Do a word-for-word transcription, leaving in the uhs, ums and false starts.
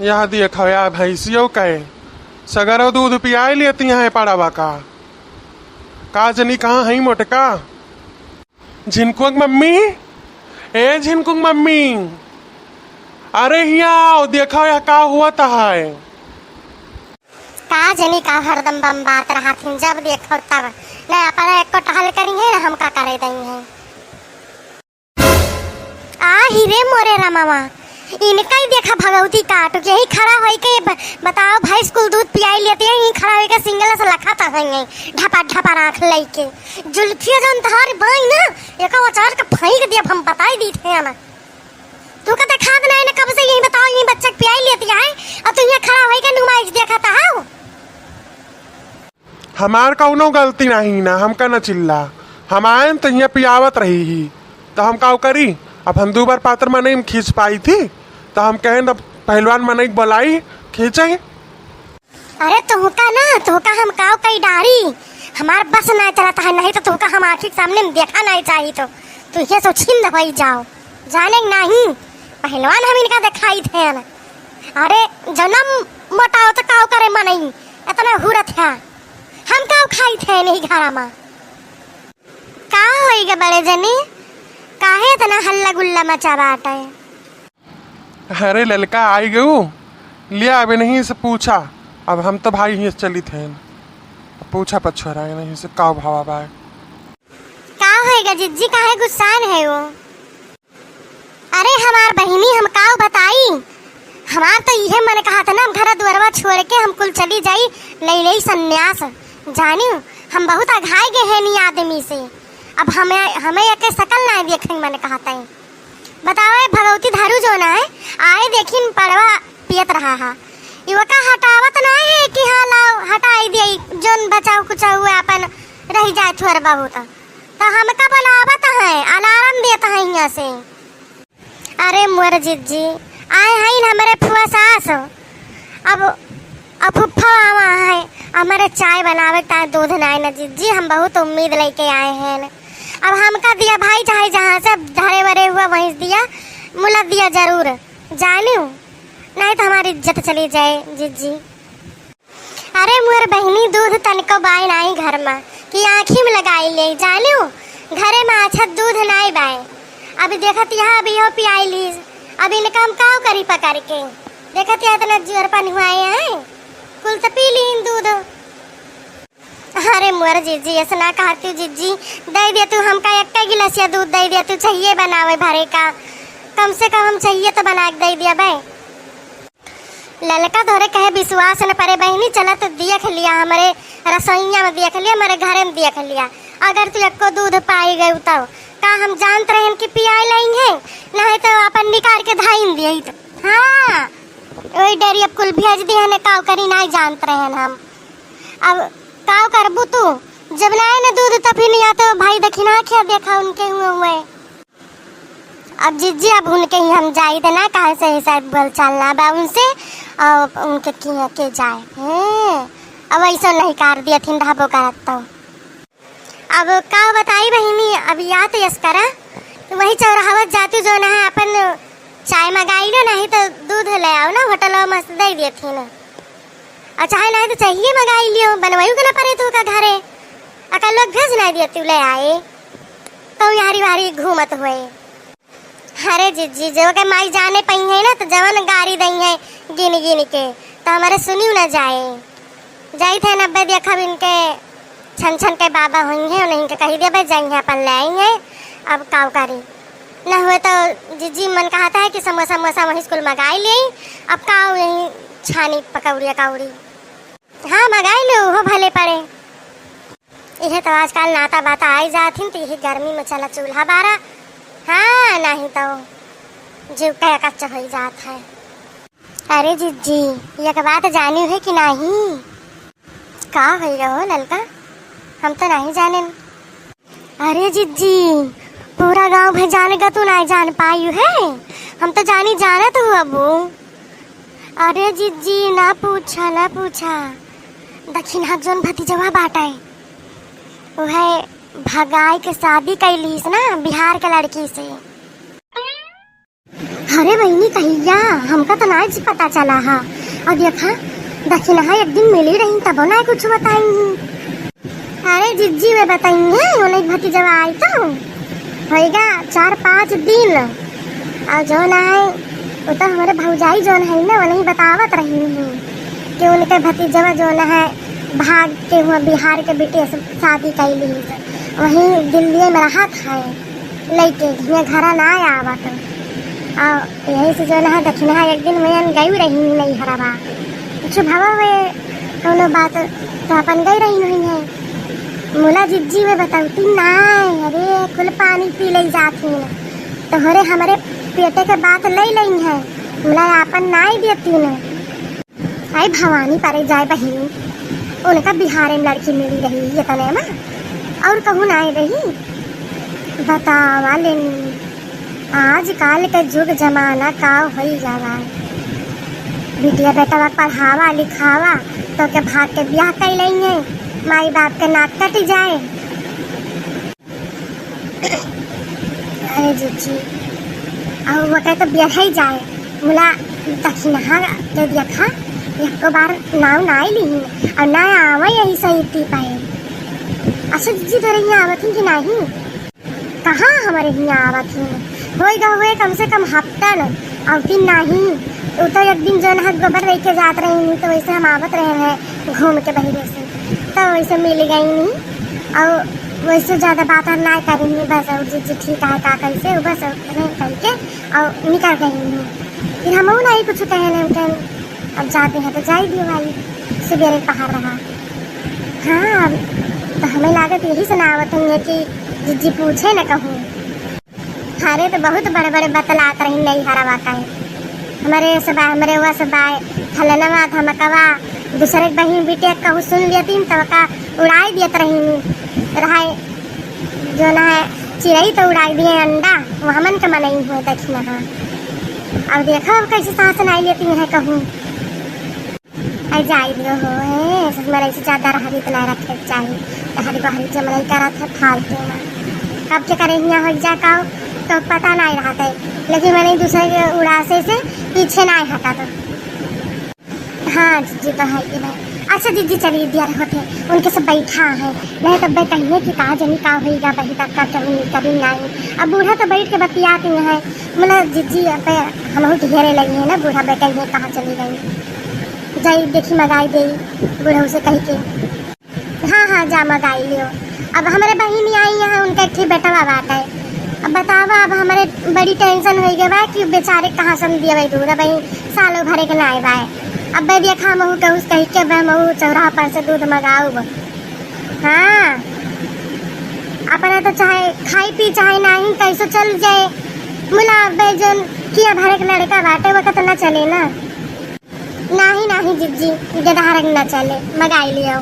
यह देखो या भैंसियो के सगरो दूध पियाई लेती हैं पड़वा का। का जनी कहाँ है मोटका? झिनकुआ के मम्मी, ए झिनकुआ के मम्मी, अरे हियाँ आओ, देखो यह का हुआ है। का जनी का हरदम बम्बात रहत हिन, जब देखो तब न अपना एको टहल करी है, न हमका करे दई है। आ ही रे मोरे रमवा, इनका ही देखा भगवती काटो के यही खड़ा होई के ब-, बताओ भैंस कुल दूध पियाई लेती है, यही खड़ा होई के सिंगल से लखा तो है, ढपा ढपा आँख लई के। जुल्फिया जौन तोहार बाई ना, एका अचार के फेंक दिया, हम बताई दी थे ना। तू का देखात नहीं ना, कब से यही बताओ, यही बच्चा के पियाई लेती है, और तू यहाँ खड़ा होई के नुमाइश देखा था, हाउ? हमार कौनो गलती नहीं ना, हमका न चिल्ला। हम आएन त हियाँ पियावत रही ही, त हम काउ करी? अब हम दू बार पातर मनई में खींच पाई थी, त हम कहेन अब पहलवान मनई के बोलाई, खींचे। अरे तोहका ना, तोहका हम काउ कई डारी, हमार बस ना चलत है, नहीं तो तोहका हम आँखी के सामने में देखा नहीं चाही, तो तू ये सोचिन होई जाओ, जाने नहीं पहलवान हम इनका देखाई थे ना। अरे जन्म मोटाओ तो काउ करे मनई, इतना हुरत है। हम का खाई थे नहीं घरा मा? का होई गे बड़े जनी, काहे इतना हल्ला गुल्ला मचा बाटे? अरे ललका आई गऊ, लिया अबे नहीं से पूछा। अब हम तो भाई ही चली थे, पूछा पछोरा नहीं से का भावा बा। का होई गे जिज्जी, काहे गुस्सान है वो? अरे हमार बहिनी, हम काउ बताई, हमार तो इहे मन कहत ना, हम घर दुआरवा छोड़ के हम कुल चली जाई, ले लेई संन्यास। जानियो, हम बहुत अघाए गए हैं नी आदमी से, अब हमें, हमें एके सकल ना देखे मन कहत है। बताओ, ये भगवती धारू जो ना है, आए देखिन पड़वा पियत रहा है, युवका हटावत ना है कि हाँ लाओ हटाई दे, जोन बचाओ कुछ हुए अपन रह जाए थोड़ बहुत, तो हमका बुलावत है, अलार्म देत है यहाँ से। अरे मोर जिज्जी, आए हईन हमरे फुआ सास। अब, अब फुफ्फा आवा है, हमरे चाय बनावे के ताई दूध नाई न जिज्जी, हम बहुत उम्मीद लेके आए हैं। अब हमका दिया भाई, चाहे जहाँ से धरे वरे हुआ वहीं से दिया, मुला दिया जरूर, जानियो, नहीं तो हमारी इज्जत चली जाए जिज्जी। अरे मोर बहिनी, दूध तनको बाय नाई घर मा कि आँखी में लगाई ले, जानियो, घरे मा अच्छा दूध नाई बाय। अब देखत यहाँ अब इहो पियाई लीस, अब इनका हम काउ करी पकड़ के? देखत यहाँ इतना जोर पन हुआ है, कुल तो पी लीन दूध। अरे मोर जिज्जी, ऐसे ना कहती जिज्जी, दे दे तू हमका एक गिलासिया दूध दे दे तू, चाहिए बनावे भरे का, कम से कम हम चाहिए तो बना के दे दिया बे। ललका तोहरे कहे विश्वास न परे बहिनी, चला तू देख लिया, हमरे रसोइया में देख लिया, हमरे घरे में देख लिया। अगर तू एको दूध पाई गयू तब का हम जानत रहेन कि पियाए लाइन है, नहीं तो अपन निकाल के धाइन दिए तो। हाँ, वही डेरी अब कुल भेज दिए ने, काव करी नहीं जानत रहेन हम। अब काव करबू तू, जब लाए न दूध तब फिर या तो भाई दखिना क्या देखा उनके हुए हुए। अब जिज्जी, अब उनके ही हम जाई त ना, काहे से ऐसा बोल चाल ना बा उनसे, और उनके किया के जाए। हैं, अब ऐसा नहीं कर दिया थिन ढाबो करत तो। अब का बताई बहिनी, अब या तो यस करा, वही चौराहवत जातू जो ना है अपन चाय मंगाई लो, नहीं तो दूध ले आओ ना, होटल में मस्त दे दिए थिन। और चाहे नहीं तो चाहिए मंगाई लियो, बनवायू के ना परे तू का घरे। अकल लोग भेज नहीं दिए तू ले आए, तो यारी वारी घूमत हुए। अरे जिज्जी, जो के माई जाने पई है ना, तो जवन गारी दई है गिन गिन के, तो हमारे सुनी ना जाए। जाई थे नब्बे देखब इनके छन छन के बाबा होई है, उन्हें इनके कही देबे जाई है अपन ले आई है। अब काव करी, न हुए तो जिज्जी मन कहता है कि समोसा मोसा वहीं स्कूल मंगाई ले, अब काव यहीं छानी पकौड़ी अकौड़ी। हाँ मंगाई ले, वो भले पड़े। इहे तो आजकल नाता बाता आई जात हिन, तो यही गर्मी में चला चूल्हा बारा। हाँ, नहीं तो जीव के कच्चा होई जात है। अरे जिज्जी, एक बात जानी है कि नहीं? का होई गयो ललका? हम तो नहीं जाने। अरे जिज्जी, पूरा गांव भर जाने का तू नहीं जान पायू है, हम तो जानी जानत हूँ अबू। अरे जिज्जी, ना पूछा, ना पूछा। दखिनहा जोन भतीजवा बाटे, उहे भगाई के शादी कैलीस ना बिहार के लड़की से। अरे बहिनी कहिया, हमका तो नाई जी पता चला हा। और देखा, दखिनहा एक दिन मिली रही तबो नाई कुछ बताई ही। अरे जिज्जी वे बताई है, उन्हें भतीजवा आई तो होइगा चार पाँच दिन। और जौन है, वो तो हमरे भौजाई जौन है ना, उन्हें बतावत रही ही कि उनके भतीजवा जौन है, भाग के हुआ बिहार के बिटिया से शादी कैली ही। वहीं दिल्ली में रहत है। लइके हियाँ घरा ना आवत। आ यही से जौन है दखिनहा एक दिन में गई रही नैहरवा। कुछ भवा हुए कौनो बात तो अपन गई रही हुई है। मुला जिज्जी वे बतौती ना, अरे कुल पानी पी ले जाती न। तोहरे हमरे पेटे के बात ले लई है, मुला आपन नाई देती न। आई भवानी परे जाए बहिनी, उनका बिहारे में लड़की मिली रही ये तने में, और कहूँ ना आए रही। बतावा लेनी, आजकल के जुग जमाना का होई जावा। बिटिया बेटवा पढ़ावा लिखावा तो के भाग के ब्याह कर लेंगे, माई बाप के नाक कट जाए। अरे जीजी, और वो कहे तो ब्याह ही जाए, मुला दखिनहा के देखा, एको बार नाव ना ली और ना आवा यही सही ती पाए। अच्छा जीजी, तोरे यहाँ आवत ही कि नहीं? कहाँ हमारे यहाँ आवत ही? होई गा हुए कम से कम हफ्ता न, और दिन नहीं। वो तो एक दिन जौन है गोबर लेके जात रही, तो वैसे हम आवत रहे हैं घूम के बहिरे से, तो वैसे मिल गई नहीं। और वैसे ज्यादा बात हम ना करेंगे, बस और जीजी ठीक है का कैसे हो, बस उतने करके और निकल गई हूँ। फिर हम नहीं कुछ कहे नहीं, कहे अब जाते हैं तो जाए दियो भाई, सवेरे पहाड़ रहा। हाँ, तो हमें लागत यही से ना आवत होंगे कि जीजी पूछे न कहूँ। अरे तो बहुत बड़े बड़े बतलात रही नैहरवा का है, हमारे सब, हमारे वह सब, फलनवा धमकवा, दूसरे के बहिन बिटिया कहूँ सुन लेती तो का उड़ाई देत रही। रहाय जो ना है चिड़ई तो उड़ाई दिए अंडा, वो हमन के मनई हुए दखिनहा। अब देखो अब कैसे सास नाई लेती है कहूँ। आई जाई दियो हो, ए, ससुर ऐसे ज्यादा रहरी तो नहीं रखे के चाही। रहरी बहरी जमरई करत है फालतू में। कब के करे हियाँ हो जा का, तो पता नहीं रहत है। लेकिन मने दूसरे के उड़ासे से पीछे नहीं हटा तो। हाँ, जीजी तो है कि नहीं। अच्छा जीजी, चलिए दिया रहो थे, उनके सब बैठा है, नहीं तब कहिए कि का जनी का होई गा, बही तक का कभी, कभी नहीं। अब बूढ़ा तो बैठ के बतियाती है, मुला जीजी अब हमहू के घेरे लगी है ना, बूढ़ा बे कहिए कहाँ चली गई। जाई देखी मगाई देई बुढ़ऊ से कही के। हाँ, हाँ, जा मगाई लियो। अब हमरे बहिनी आई यहाँ, उनका एक ठे बेटवा बाटे। अब बतावा, अब हमरे बड़ी tension होई गई बा कि बेचारे कहाँ से हम दियवे दूध, अब यही सालों भरे के नाय बाय। अब बे देखा, महू के उस कही के बे महू चौराहा पर से दूध मगाऊ बा। हाँ, अपना तो चाहे खाई पी चाहे नाही, कैसो चल जाए। मुला बे जौन किया भरे के लड़का बाटे, वो तो ना चले ना। नाही, नाही जिज्जी, गदहारक न चले, मगाई लियो।